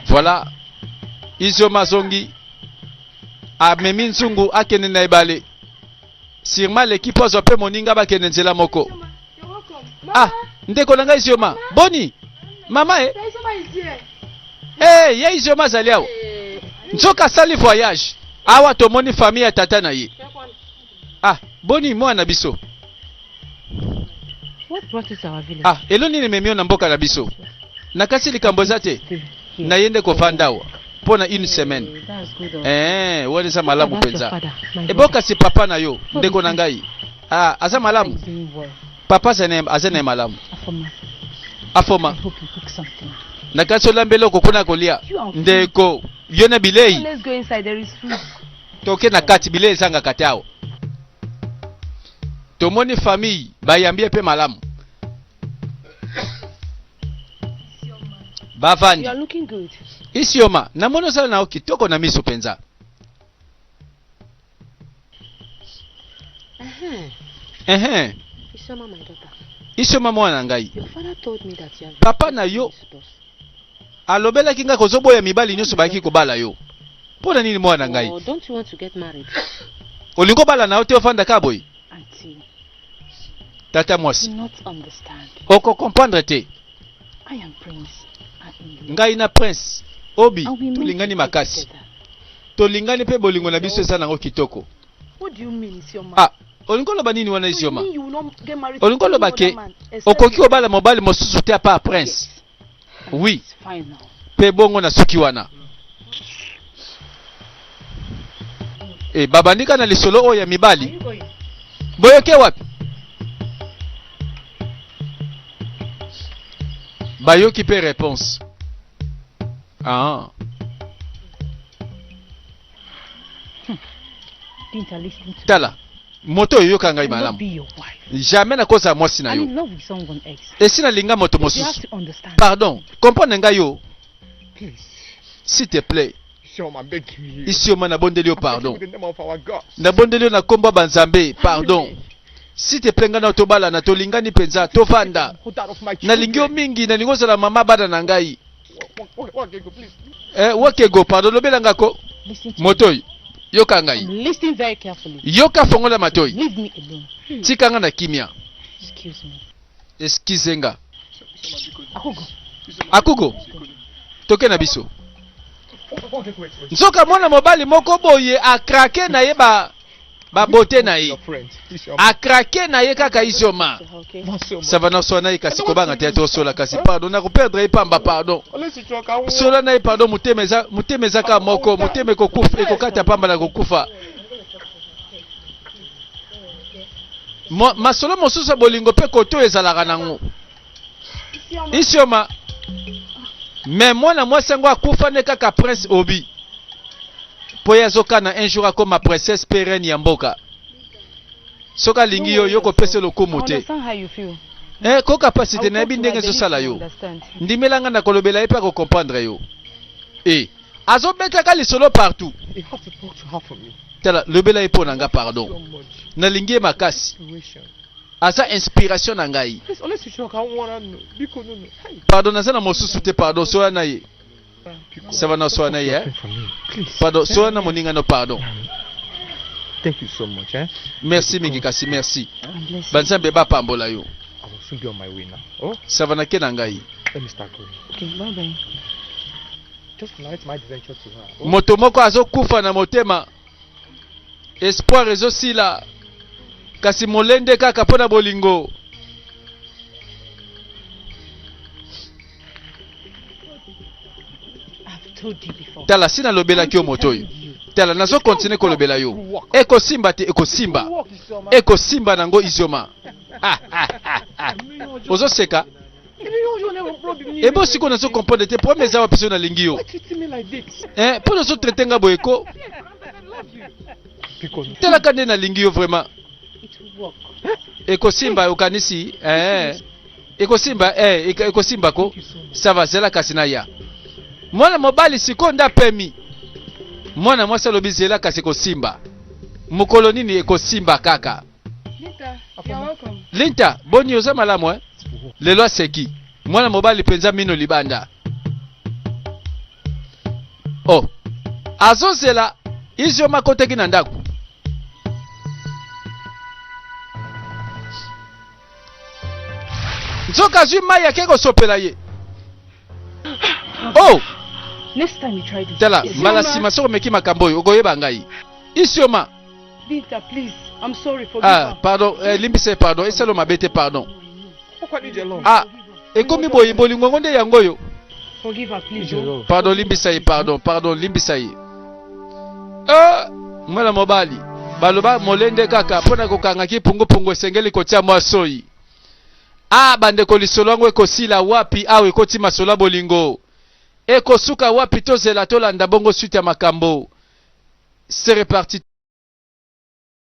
Voilà. Izioma azongi amemi nzungu akende na ebale. Sûrement l'équipe azwa mpe moninga bakende nzela moko. Ah, ndeko na ngai Izioma, boni? Mama e. Eh, ye Izioma azali awa. Nzoka asali voyage. Awa tomoni famille ya tata na ye. Ah, boni mwana na biso? Ah, elo nini ememi yo na mboka na biso? Nakasi likambo eza te. Na ye nde kovanda awa mpo na une semaine. Eh, wana eza malamu mpenza. Ebo kasi papa na yo, ndeko na ngai. Ah, aza malamu. Papa aza na ye malamu. Afoma. Nakasi olamba eloko kuna kolia. Ndeko, yo na bilei. Toke na kati, bilei ezangaka te awa. Tomoni famille bayambi ye mpe malamu. Bavandi. Isioma, namoni osala na yo kitoko na miso mpenza. Ehe. Isioma mwana na ngai. Papa na yo Alobelaki ngai kozoboya mibali nyonso bayaki kobala yo. Mpo na nini mwana na ngai? Oh, don't you want to get married? Olingi obala na yo te ofanda kaka boye? Auntie, Tata mwasi, do not understand. oko comprendre te. I am Prince. I am in love. Ngai na Prince Obi And we meant to tolingani stay makasi. together. Tolingani mpe bolingo na biso eza nango kitoko. What do you mean, Isioma? Ah, olingi oloba nini wana So you Isioma? mean you will not get married to Olingi any oloba other ke man except okoki me? kobala mobali mosusu te apart Prince? Yes. Oui. Pe bongo na suki wana. E babandi kaka na lisolo oyo ya mibali. Boyoke wapi? Bayoki pe réponse. Ah. Tala, moto oyo yoka ngai malamu. Jamais nakozala mwasi na yo. Esi nalinga moto mosusu. Pardon, comprendre ngai yo. S'il te plaît. Isioma nabondeli yo pardon. Nabondeli yo na kombo ya banzambe, pardon. S'il te plaît ngai na tobalana, tolingani mpenza, tovanda. Nalingi yo mingi, nalingi ozala mama bana na ngai. Eh, wakego, pardon, lobela nga ko. Motoi, yoka ngai. Yoka fongola matoi. Tika nga na kimia. Excuse nga. Akugo. Toke na biso. Nzoka mwana mobali moko boye akrake na ye ba ba beauté na ye a craquer na ye kaka isioma ça va na sola na ye kasi kobanga te tosola kasi pardon na koperdre ye pamba pardon sola na ye pardon motema eza motema eza kaka moko motema ekokufa ekokata pamba na kokufa masolo mosusu ya bolingo mpe koto oyo ezalaka nango isioma me mwana mwasi yango akufa nde kaka prince obi mpo ye azokana un jour akoma princesse mpe reine ya mboka soki alingi yo yo kopesa lokumu te eh, koka mpasi te nayebi ndenge ezosala yo ndimela ngai nakolobela ye mpe akokomprendre yo e azobetaka lisolo partout tala lobela ye mpo na nga pardon nalingi ye makasi Aza inspiration na ngai. Pardon naza na mosusu te pardon soya na ye. Ça va na soya na ye. Eh? Pardon soya na moninga no pardon. Thank you so much, eh? Merci mingi kasi merci. Banzambe ba pambola yo. Oh? Ça va na ke na ngai. Let me start going. Okay, bye bye. Just narrate my adventure to her. Oh? Moto moko azokufa na motema. Espoir ezosila kasi molende kaka mpo na bolingo. Tala si nalobelaki yo moto oyo. Tala nazo continuer kolobela yo. Ekosimba te ekosimba. Ekosimba nango izioma. Ozoseka? Ebo sikoyo nazo comprendre te problème eza wapi soki nalingi yo eh mpo nazo traite nga boye ko talaka nde nalingi yo vraiment ekosimba okanisi eh ekosimba eh ekosimba ko ça va zela kasi naya mwana mobali sikoyo nde apemi mwana mwasi alobi zela kasi ekosimba mokolo nini ekosimba kaka Linta, boni oza malamu eh? Lelo aseki. Mwana mobali penza mino libanda. Oh, azozela Izioma akotaki na ndako. Nzoka azwi mai ake kosopela ye. Oh! Next time you try this. Tala, mbala nsima soki omeki makambo oyo okoyeba ngai. Isioma. Binta, please. I'm sorry, forgive Ah, her. pardon, eh, limbisa ye pardon, esalo mabe te pardon. Pourquoi lui de Ah, ekomi boye bolingo yango nde yango oyo. Forgive her, please. Oh. Pardon, limbisa ye pardon, pardon, limbisa ye. Eh, mwana mobali, baloba molende kaka mpo na kokanga kipungupungu esengeli kotia mwa soyi. Ah, bandeko lisolo yango ekosila wapi awa ekoti masolo ya bolingo. Ekosuka wapi tozela tolanda bongo suite ya makambo. C'est reparti.